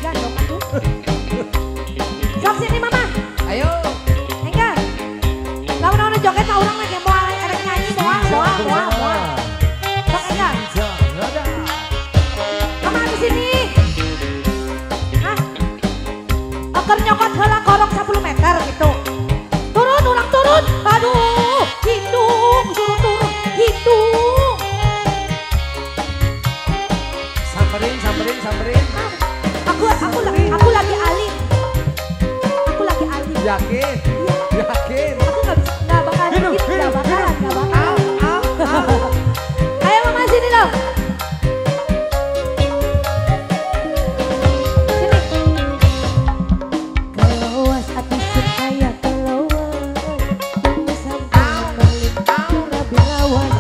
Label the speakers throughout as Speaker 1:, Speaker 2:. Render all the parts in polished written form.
Speaker 1: majikan dong aduh. Sok sini mama.
Speaker 2: Ayo.
Speaker 1: Engga. Lamun ono joget mah urang lagi moal erek nyanyi moal moal moal moal. Sok engga. Mama di sini. Hah? Oker nyokot heula korok 10 meter gitu. Turun urang turun. Aduh, hitung suruh turun, hitung.
Speaker 2: Samperin, samperin, samperin.
Speaker 1: Aku lagi alim. Aku lagi alim.
Speaker 2: Yakin?
Speaker 1: Ya.
Speaker 2: Yakin.
Speaker 1: Aku nggak bisa, nggak bakalan dikit, nggak bakalan, nggak bakalan. Ayo mama sini dong. Sini. Keluas hati sekaya keluas, tunggu sampai balik rabi lawas.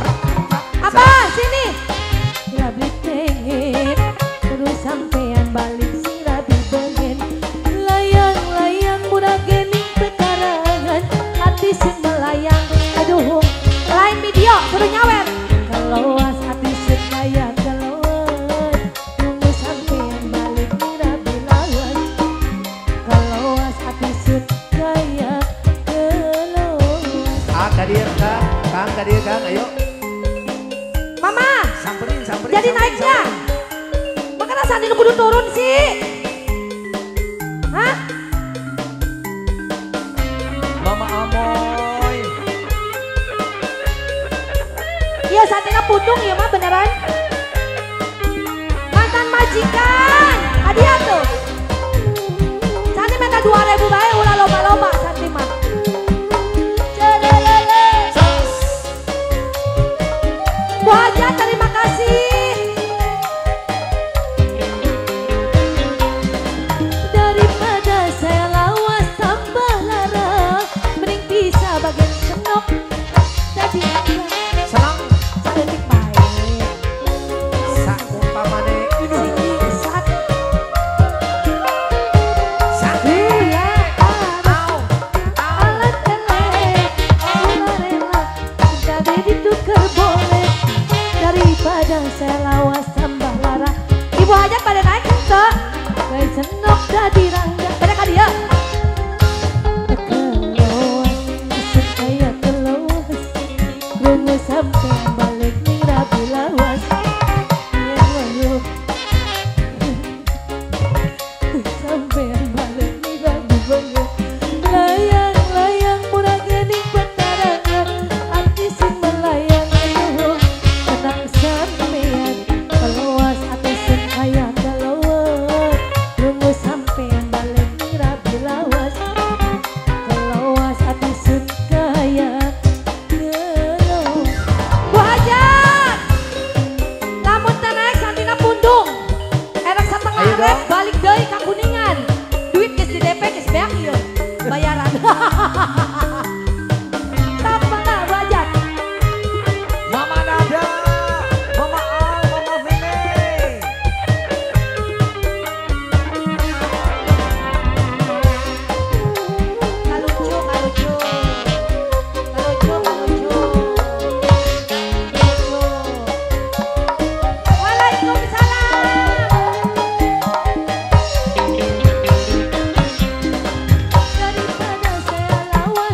Speaker 1: Apa? Sini. Rabi pengen, terus sampean balik sing rabi pengen. Layang-layang murah gening pekarangan, hati sing melayang. Aduh, lain video, suruh nyawer. Keluas hati sekaya keluas, tunggu sampean balik rabi lawas. Keluas hati sekaya keluas.
Speaker 2: Ah, kadir Kang, Kang kadir Kang, ayo.
Speaker 1: Mama,
Speaker 2: samperin, samperin.
Speaker 1: Jadi
Speaker 2: samperin,
Speaker 1: naiknya. Makanya saat ini kudu turun sih. Hah?
Speaker 2: Mama Amoy.
Speaker 1: Iya saat ini pundung ya mah beneran. Mantan majikan. Hadiah tuh. Saat ini minta 2000 bae ulah loba-loba saat ini mah. Celelele. Bu Hajat terima kasih. Daripada saya lawas tambah lara, mending bisa bagian senok tadi
Speaker 2: Senang.
Speaker 1: Saeutik bae.
Speaker 2: Saumpamane
Speaker 1: Sat.
Speaker 2: Sat.
Speaker 1: Iya, alat elek, ulah rela, cinta ditukar boleh. Daripada saya lawas tambah lara. Ibu Hajat pada naik ente. Kayak senok dadi rangga. Pada ka dia. Keluas, sekaya keluas. Krungu sampean balik ning rabi lawas. Yen weruh. Sampean balik ning rabi banget. Layang-layang murah gening petarangan, hati sing melayang aduh. Tenang sampean, keluas hati sing kaya keluas. Krungu sampean balik ning rabi lawas. Keluas hati sing kaya keluas. Bu Hajat, lamun teu naik santina pundung. Erek satengah
Speaker 2: Ayo
Speaker 1: rep
Speaker 2: dong.
Speaker 1: balik deui ka Kuningan. Duit geus di DP geus beak ieu bayaran. Tapa lah Bu Hajat.
Speaker 2: Mama Nada, Mama Al, Mama Vene.
Speaker 1: Nggak lucu, nggak lucu. Nggak lucu, nggak lucu. Nggak lucu. Waalaikumsalam. Daripada saya lawas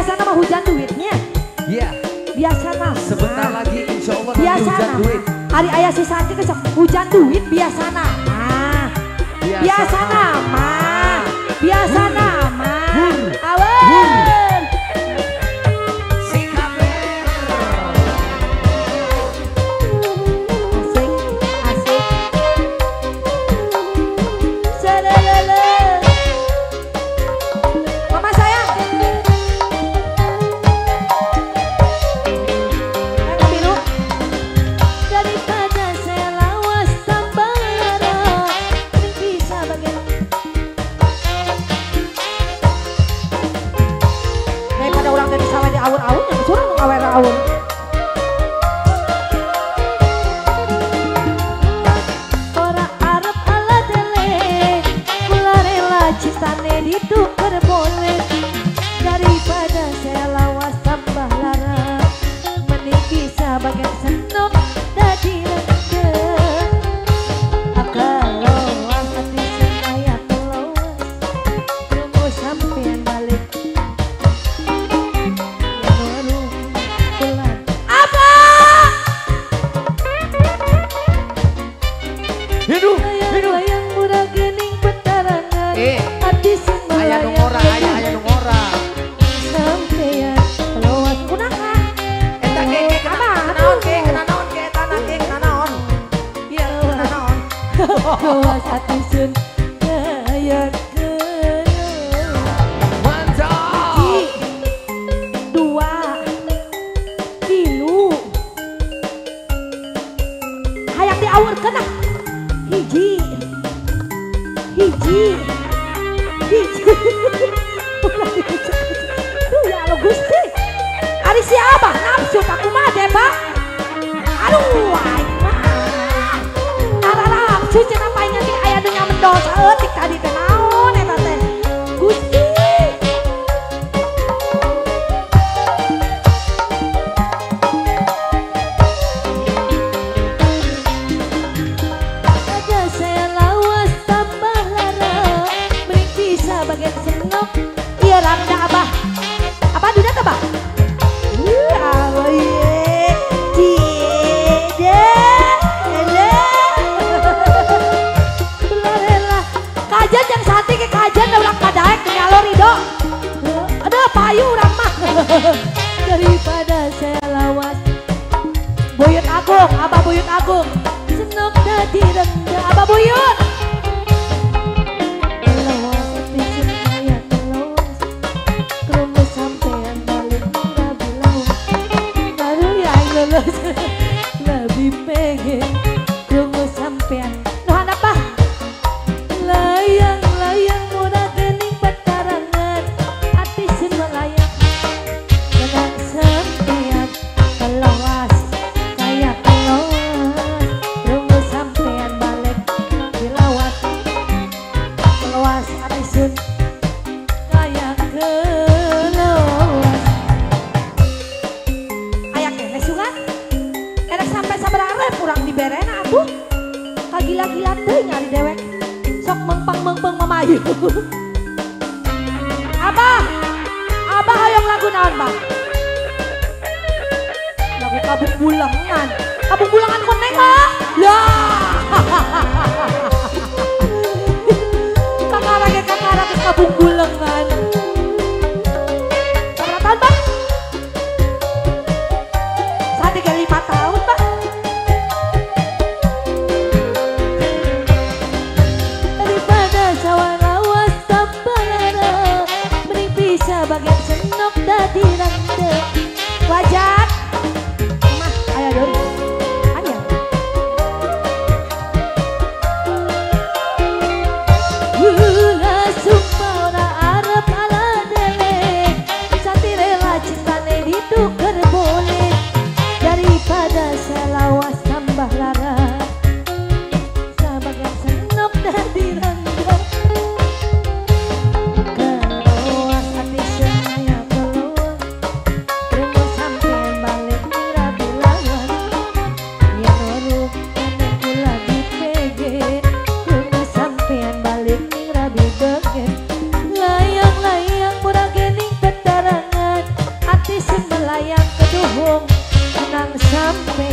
Speaker 1: Biasa nama hujan duitnya.
Speaker 2: Iya.
Speaker 1: Biasa nama.
Speaker 2: Sebentar lagi insya Allah
Speaker 1: biasa
Speaker 2: nanti hujan duit.
Speaker 1: Hari ayah si Santi kesok hujan duit biasa nama. Biasa nama. Biasa nama. Awan. Asik, asik. Selelele. Mama sayang. Yang biru. Daripada saya lawas tambah lara, mending bisa bagian. Daripada orang dari sawah di awur-awur, yang surah ngawer-awur. Ora arep ala dele, kula rela cintane dituker boleh. Daripada saya lawas tambah lara, mending bisa bagian senok dadi rendeng. Akaloas hati saya keloas, krungu sampean balik. Apa?
Speaker 2: Hidup, hidup.
Speaker 1: Layang-layang murah gening petarangan, hati sing
Speaker 2: Aya nu
Speaker 1: melayang
Speaker 2: ngora, aya nu ngora.
Speaker 1: sampean keloas kunaha?
Speaker 2: Eta ke ke kena naon ke kena naon ke eta na ke kena naon. Iya, kena naon.
Speaker 1: Keloas hati sun kaya keloas.
Speaker 2: Mantap.
Speaker 1: Hiji, dua, tilu. Hayang diawurkeun ah. Hiji, hiji, hiji. Ulah dikucek-kucek. Duh ya Allah Gusti. Ari si Abah nafsu ka kumaha deh, Pak? Aduh, aing mah. Tara nafsu cenah paingan teh aya nu nyamendol saeutik tadi teh naon eta teh. Gusti. Aja saya lawas tambah lara, mending bisa bagian senok. Iya rangda abah. Apa duda teh, Bah? Awe cide ele. Belarela. Kajian yang sate ke kajian da urang padaek teu nyalor ridho. Aduh payu urang mah. Daripada saya lawas. Buyut Agung, Abah Buyut Agung. Senok dadi rendah Abah Buyut. Lawas hati saya teloas, krungu sampean balik rabi lawas. Baru ya aing lulus. Lebih pengen krungu sampean. Nu handap bah. Layang-layang murah gening petarangan, hati sun melayang. Kenang sampean keloas, kaya keloas, krungu sampean balik dilawas. Keloas hati sun kaya keloas. Aya keneh sugan. Erek sampai sabaraha urang diberena atuh. Kagila-gila teuing ari dewek. Sok mengpeng-mengpeng mamayu. Abah, Abah hoyong lagu naon, Bang? Lagu Kabung Bulengan. Kabung Bulengan koneng mah. Lah. Kakara ge kakara ke Kabung Bulengan. Sabaraha tahun, Bang? Sate ge 5 tahun, Bang. Daripada sawah lawas tambah lara, mending bisa bagian senok dadi rande. Wajat. Mah, aya deui. Aya. Ulah sumpah ora arep ala dele, sati rela cintane dituker boleh. Daripada selawas tambah lara, sabagian senok dadi rangga. Keloas hati saya keloas, krungu sampean Sampai